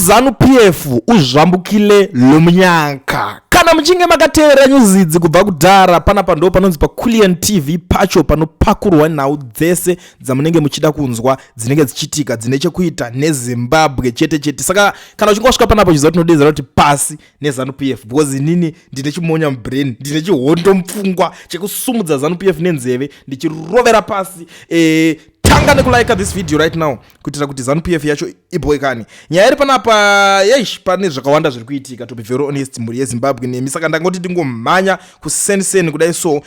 UZanu PF uzvambukile lomnyaka. Kana muchinge makateerera nyuzi idzi kubva kudhara, panapa ndo panonzi paCulian TV pacho panopakurwa nhau dzese dzamunenge muchida kunzwa dzinenge dzichiitika dzine chekuita neZimbabwe chete chete. Saka kana uchinge wasvika panapa uchiziva tinodedzera kuti pasi neZanu PF, because inini ndine chimonya mubrain, ndine chihondo mupfungwa chekusumudza Zanu PF nenzeve ndichirovera pasi. Tanga nekulike this video right now kuitira kuti Zanu PF yacho ibhoikani. Nyaya iri panapa, yeish, pane zvakawanda zviri kuitika, to be very honest, mhuri yeZimbabwe nemi. Saka ndangoti ndingomhanya kuseniseni kudai, so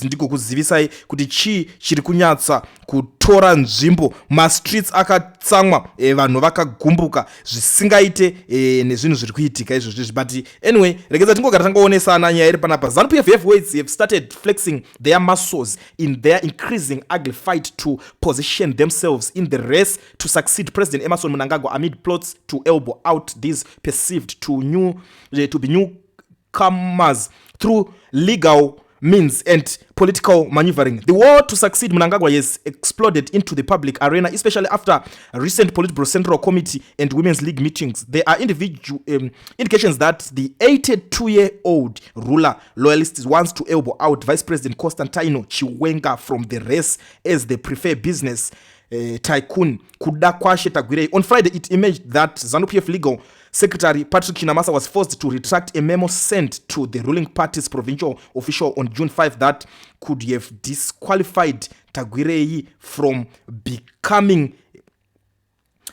ndikokuzivisai kuti chii chiri kunyatsa kutora nzvimbo. Mastreets akatsamwa, vanhu vakagumbuka zvisingaite nezvinhu zviri kuitika izvozvizvi. But anyway, regedza tingogara tangoonesana nyaya iri panapa. Zanu PF heavyweights have started flexing their muscles in their increasing ugly fight to position themselves in the race to succeed President Emmerson Mnangagwa amid plots to elbow out these perceived to be newcomers through legal means and political maneuvering. The war to succeed Mnangagwa has exploded into the public arena, especially after recent Politburo Central Committee and Women's League meetings. There are individual indications that the 82-year-old ruler loyalist wants to elbow out Vice President Constantino Chiwenga from the race as they prefer business tycoon Kudakwashe Tagwirei. On Friday, it emerged that ZANU-PF legal secretary Patrick Chinamasa was forced to retract a memo sent to the ruling party's provincial official on June 5 that could have disqualified Tagwirei from becoming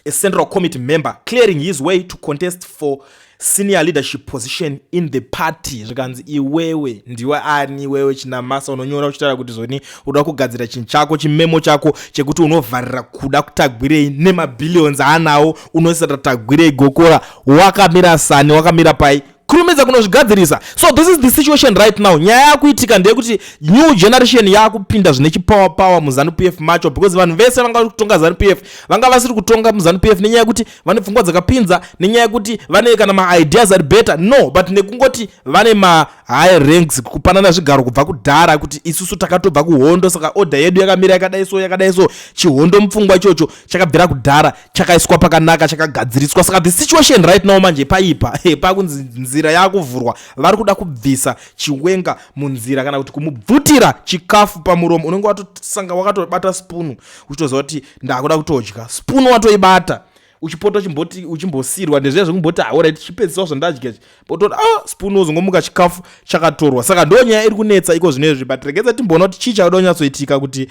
a central committee member, clearing his way to contest for senior leadership position in the party. Zvikanzi, iwewe ndiwe ani iwewe Chinamasa, unonyora uchitaura kuti zoni uda kugadzira chinhu chako, chimemo chako chekuti unovharira kuda kuTagwirei nemabhillions aanawo, unosira Tagwirei gokora wakamira sani, wakamira pai? Kurumidza kunozvigadzirisa. So this is the situation right now. Nyaya yakuitika ndeyekuti new generation yaakupinda zvine chipower power muZanu PF macho, because vanhu vese vanga vari kutonga Zanu PF vanga vasiri kutonga muZanu PF nenyaya yekuti vane pfungwa dzakapinza, nenyaya yekuti vane kana maideas ari better, no, but nekungoti vane mahigh ranks, kupanana zvigaro kubva kudhara, kuti isusu takatobva kuhondo, saka order yedu yakamira yakadai so, yakadai so. Chihondo mupfungwa ichocho chakabvira kudhara, chakaiswa pakanaka, chakagadziriswa. Saka the situation right now manje paipa, pakunzi nzira yaakuvhurwa, vari kuda kubvisa Chiwenga munzira kana kuti kumubvutira chikafu pamuromo. Unenge watosanga wakatobata spunu, uchitoziva kuti ndakuda kutodya spunu, watoibata, uchipota uchimboti uchimbosirwa ndezviya zvekumboti, alright, chipedzisawo zvandadya, pototi ah, spunu, uzongomuka chikafu chakatorwa. Saka ndo nyaya iri kunetsa iko zvinezvi. But regedza timboona kuti chii chakuda kunyatsoitika, kuti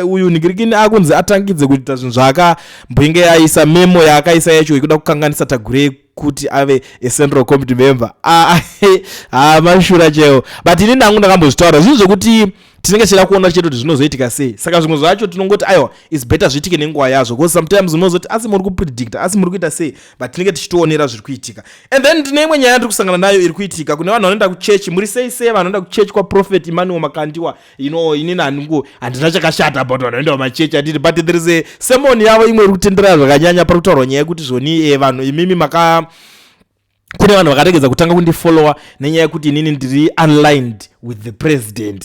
uyu nigirikini akunzi atangidze kuita zvinhu zvaakambinge aisa memo yaakaisa yacho ikuda kukanganisa Tagwirei kuti ave acentral committee member. Ah, ah, mashura chaiwo. But ini ndangu ndakambozvitaura zvinhu zvekuti tinenge tichida kuona chete kuti zvinozoitika sei. Saka zvimwe zvacho tinongoti, aiwa, is better zviitike nenguva yazvo, because sometimes unozoti asi muri kupredicta, asi muri kuita sei, but tinenge tichitoonera zviri kuitika. And then ndine imwe nyaya ndiri kusangana nayo iri kuitika kune vanhu vanoenda kuchechi. Muri sei sei vanhu vanoenda kuchechi kwaProphet Emmanuel Makandiwa? Inini handingu handina chakashata about vanhu vanoenda kumachechi, handiti? But there is a sermon yavo imwe iri kutenderera zvakanyanya. Pari kutaurwa nyaya yekuti zvoni vanhu imimi maka kune vanhu vakaregedza kutanga kundifollowa nenyaya yekuti inini ndiri unlined with the president.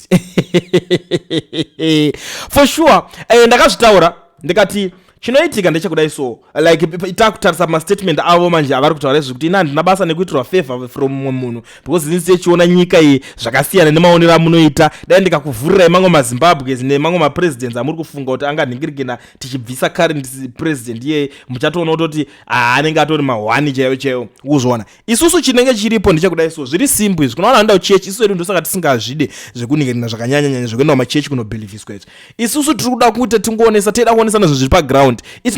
For sure, ndakazvitaura ndikati chinoitika ndechekudai. So like takutarisa mastatement avo manje avari kutaura izvi, kuti ina handina basa nekuitirwa favor from mumwe munhu, because ini tichiona nyika iyi zvakasiyana nemaonero amunoita. Dai ndikakuvhurirai mamwe maZimbabwe nemamwe mapresidents amuri kufunga kuti anganhingirikina, tichibvisa current president iyeye, muchatoona kutoti anenge atori mahwani chaiwo chaiwo kuzviona. Isusu chinenge chiripo ndechekudai, so zviri simple izvi. Kuna vanhu vanoenda kuchechi, isu edu ndosaka tisingazvide zvekuningirina zvakanyanyanyanya zvekuenda kumachechi kunobelieviswa izvi. Isusu tiri kuda kuita tingoonesa, teida kuonesa nezvo zviri paground. It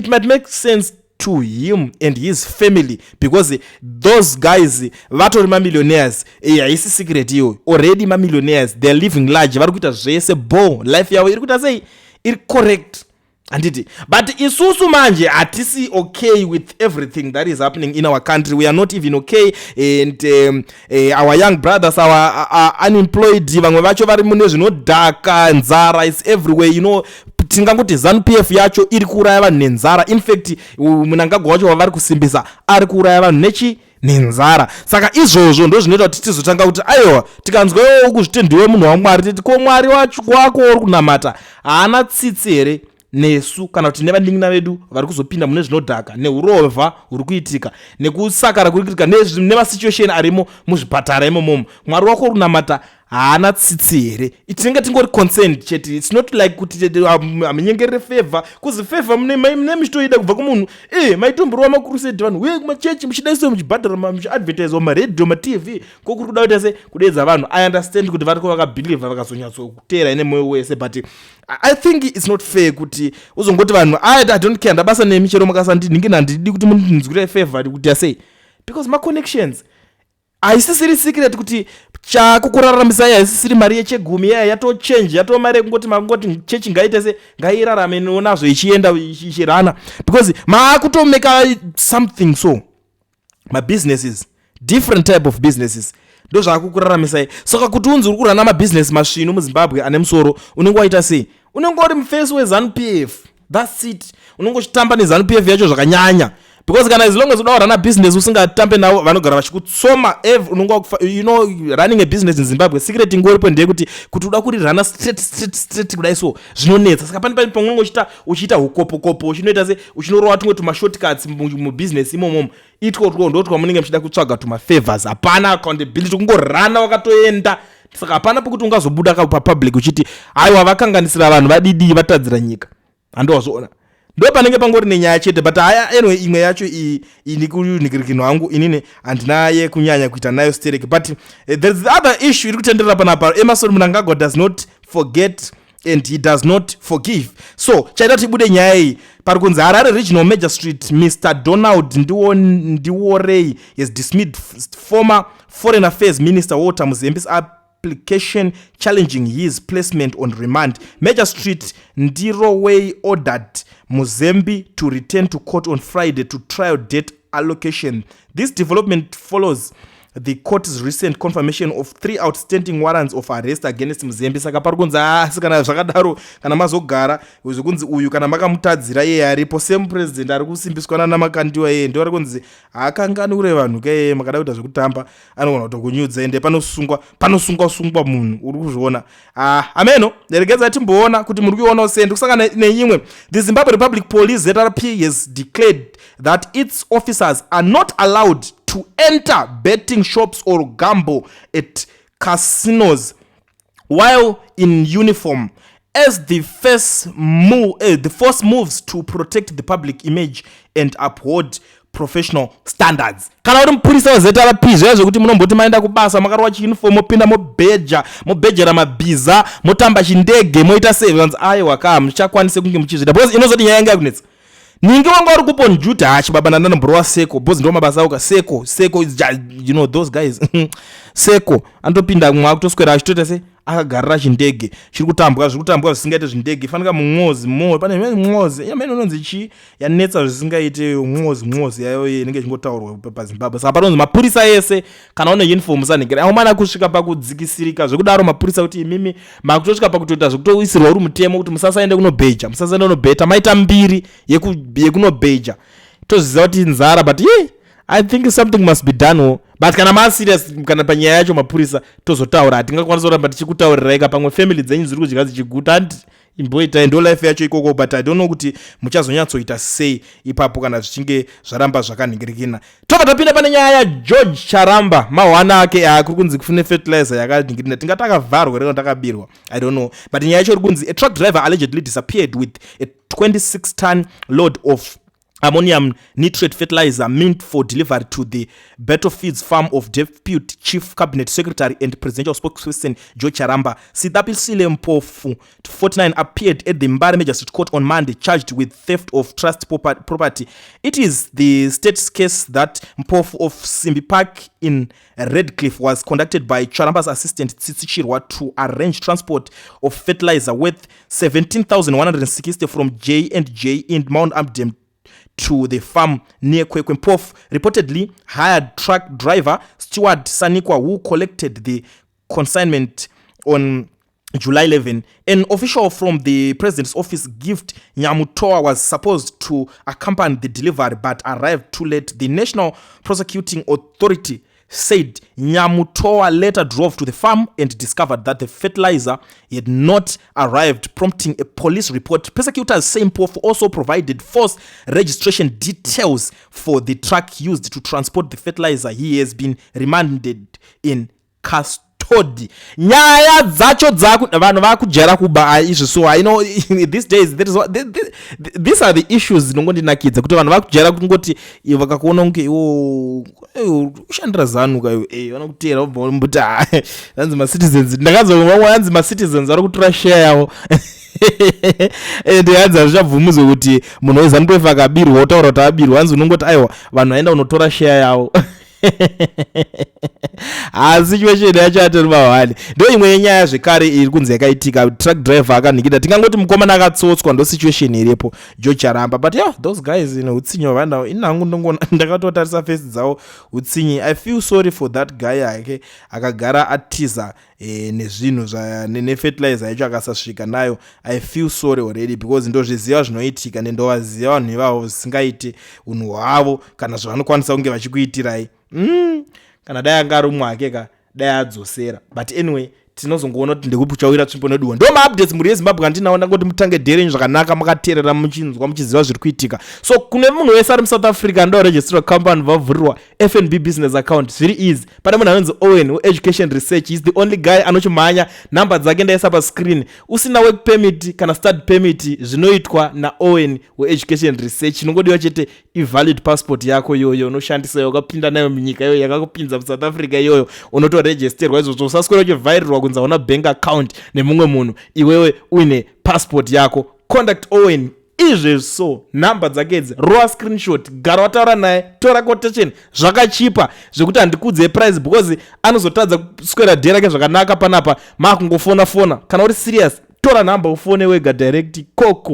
might make sense to him and his family, because those guys vatori mamillionaires. Haisi secret iyoyo, already mamillionaires, they are living large, vari kuita zvese bo, life yavo iri kuita sei, iri correct, handiti? But isusu manje hatisi okay with everything that is happening in our country. We are not even okay, and our young brothers are unemployed, vamwe vacho vari mune zvinodhaka, nzara is everywhere. Tingangoti Zanu PF yacho iri kuuraya vanhu nenzara. In fact, Mnangagwa wacho wavari kusimbisa ari kuuraya vanhu nechi nenzara. Saka izvozvo ndo zvinoita kuti tizotanga kuti aiwa, tikanzwa iwo kuzviti ndiwe munhu waMwari, titi ko Mwari wako uri kunamata haana tsitsi here? Nesu kana kuti nevanin'ina vedu vari kuzopinda mune zvinodhaka, neurovha huri kuitika, nekusakara kuri kuitika, nemasituation arimo muzvipatara imomomo, Mwari wako runamata haana tsitsi here? Tinenge tingori concerned chete. It's not like kuti hamunyengerere favor, kuzi favor mune muchitoida kubva kumunhu. E maitomborova macrusade, vanhu uye kumachechi muchidaiswa, muchibhadhara, muchiadvertiswa mumaredhiyo, maTV, kokuri kuda kuita se kudeedza vanhu. I understand kuti variko vakabhilivha, vakazonyatsokuteera nemwoyo wese, but I think it's not fair kuti uzongoti vanhu, I don't care, ndabasa nemi chero mukasandinhingi, handidi kuti mundinzwire favor kuti asei, because maconnections haisisiri secret kuti chakukuraramisai haisisiri mari yechegumi yaya, yatochange, yatova mari yekungoti makungoti chechi ngaite se ngairarame nonazvo ichienda ichirana, because maakutomeka something. So mabusinesses, different type of businesses, ndo zvaakukuraramisai. Saka kuti unzi uri kurana mabhizinesi masvinu muZimbabwe ane musoro, unenge waita sei? Unenge uri mufesi weZANU PF, that's it. Unenge uchitamba neZANU PF yacho zvakanyanya, because kana as long as uda kurana business usingatambe navo, vanogara vachikutsoma. Unenge, running a business in Zimbabwe, secret ingoripo ndeyekuti kuti uda kurirana straight, straight, straight kudai, so zvinonetsa. Saka pane pamwe uchiita ukopokopo, uchinoita se uchinorova tumwe tumashortcuts mubusiness imomomo, itwotwo ndo twamunenge muchida kutsvaga tumafavors. Hapana accountability, kungorana wakatoenda. Saka hapana pokuti ungazobuda papublic uchiti, "Aiwa, vakanganisira vanhu, vadidii, vatadzira nyika." Handowazvoona, ndo panenge pangori nenyaya chete. But haya, anyway, imwe yacho iyi ini kunhikirikino hangu inini handina yekunyanya kuita nayo sterek. But there's the other issue iri kutenderera panapa. Emmerson Mnangagwa does not forget and he does not forgive. So chaita kuti ibude nyaya iyi, pari kunzi Harare Regional Magistrate Mr Donald Ndiworei has dismissed former Foreign Affairs Minister Walter Muzembi's application challenging his placement on remand. Magistrate Ndirowei ordered Muzembi to return to court on Friday to trial date allocation. This development follows the court's recent confirmation of three outstanding warrants of arrest against Muzembi. Saka pari kunzi, asi kana zvakadaro, kana mazogara zvekunzi uyu kana makamutadzira, iye aripo same president ari kusimbiswa nanaMakandiwa, iyeye ndo ari kunzi haakangani ure vanhu keye. Makada kuita zvekutamba, anogona kutokunyudza, ende panosungwa, panosungwa sungwa munhu uri kuzviona. Ah, ameno, regedza timboona kuti muri kuionawo sei. Ndikusangana neimwe. The Zimbabwe Republic Police, ZRP, has declared that its officers are not allowed to enter betting shops or gamble at casinos while in uniform, as the force moves to protect the public image and uphold professional standards. Kana uri mupurisa weZRP, zviya zvekuti munomboti maenda kubasa makarova chiuniform, mopinda, mobheja, mobhejera mabhiza, motamba chindege, moita sei, vanzi aiwa ka, muchakwanise kunge muchizviita, because inozoti nyaya yanga yakunetsa ningi wanga uri kupo njuti hachi baba ndandomborova seko, because ndo mabasa ako seko seko, you know those guys, seko anotopinda mwe akutoswera achitoita se akagarira chindege chiri kutambwa, zviri kutambwa zvisingaite zvindege. Fanika mumwozi mo pane mwozi yamene unonzi chii yanetsa zvisingaite, mwozi mwozi yayo inenge ichingotaurwa paZimbabwe. Saka panonzi mapurisa ese, kana une uniform, usanhengera aumana kusvika pakudzikisirika zvekudaro. Mapurisa kuti imimi makutosvika pakutoita zvekutoisirwa uri mutemo kuti musasaende kunobheja, musasaende kunobheta, maita mbiri yekunobheja. Toziva kuti nzara, but ye I think something must be done. But kana maserious kana panyaya yacho mapurisa, tozotaura. Hatingakwanisa kuramba tichikutaurirai ka, pamwe family dzenyu dziri kudya dzichiguta. Handi imboitai, ndo life yacho ikoko. But I don't know kuti muchazonyatsoita sei ipapo kana zvichinge zvaramba zvakanhingirikina. Tobva tapinda pane nyaya yaGeorge Charamba, mahwana ake akuri kunzi kune fertilizer yakanhingirina. Tingati akavharwa rero takabirwa, I don't know. But nyaya yacho iri kunzi a truck driver allegedly disappeared with a 26 ton load of ammonium nitrate fertilizer meant for delivery to the Battlefields farm of Deputy Chief Cabinet Secretary and Presidential Spokesperson George Charamba. Sithapisile Mpofu, 49, appeared at the Mbare Magistrate Court on Monday, charged with theft of trust property. It is the state's case that Mpofu of Simbi Park in Redcliffe was contacted by Charamba's assistant Tsitsi Chirwa to arrange transport of fertilizer worth 17,160 from J&J in Mount Hampden to the farm near Kwekwe. Mpofu reportedly hired truck driver Stewart Sanikwa, who collected the consignment on July 11. An official from the president's office, Gift Nyamutoa, was supposed to accompany the delivery but arrived too late. The National Prosecuting Authority said Nyamutoa later drove to the farm and discovered that the fertilizer had not arrived, prompting a police report. Prosecutors say Mpofu also provided false registration details for the truck used to transport the fertilizer. He has been remanded in custody. Nyaya dzacho dzaku vanhu vakujaira kuba izvi. So I know these days there is what, these are the issues dzinongondinakidza, kuti vanhu vakujaira kungoti vakakuona kunge iwo ushandira ZANU ka, vanokuteera, vobva mbuti hanzi macitizens. Ndakazwa vamwe hanzi macitizens vari kutora share yavo, ende hanzi hazvichabvumidzwe kuti munhu weZANU PF akabirwa otaura kuti abirwa. Hanzi unongoti aiwa, vanhu vaenda kunotora share yavo, asi chimwe yacho atori mahwani. Ndo imwe yenyaya zvekare iri kunzi yakaitika. Truck driver akanhikida, tingangoti mukomana akatsotswa. Ndo situation iripo, George Charamba. But yeah, those guys ine utsinyi hwavanao. Inhangu ndongona ndakatotarisa face dzavo, utsinyi. I feel sorry for that guy ake akagara atiza nezvinhu nefertilizer yacho akasasvika nayo. I feel sorry already because ndozviziva zvinoitika, nendovaziva vanhu ivavo zvisingaiti unhu hwavo kana zvavanokwanisa kunge vachikuitirai. Kana dai anga ari umwe ake ka, dai adzosera. But anyway, tinozongoona kuti ndekupi uchawira tsvimbo neduwa. Ndo maupdates, mhuri yeZimbabwe, andinawo. Ndangoti mutange dherenyu zvakanaka, makateerera, muchinzwa, muchiziva zviri kuitika. So kune munhu wese ari muSouth Africa andoregisterwa company, vavhurirwa FNB business account, zviri easy. Pane munhu anonzi Owen weEducation Research is the only guy anochimhanya. Nhamba dzake ndaisa pascreen. Usina work permit kana study permit, zvinoitwa naOwen weEducation Research. Chinongodiwa chete ivalid passport yako iyoyo unoshandisa, wakapinda nayo munyika iyoyo yakakupinza muSouth Africa iyoyo, unotoregisterwa izvozvo. Usaswera uchivhairirwa kunzi hauna bank account nemumwe munhu, iwewe uine passport yako. Contact Owen izvezvi. So nhamba dzake idzi, rova screenshot, gara wataura naye, tora quotation. Zvakachipa zvekuti handikudzei price because anozotadza kuswera dhei rake zvakanaka panapa maakungofona fona. Kana uri serious, tora nhamba ufone wega direct koko.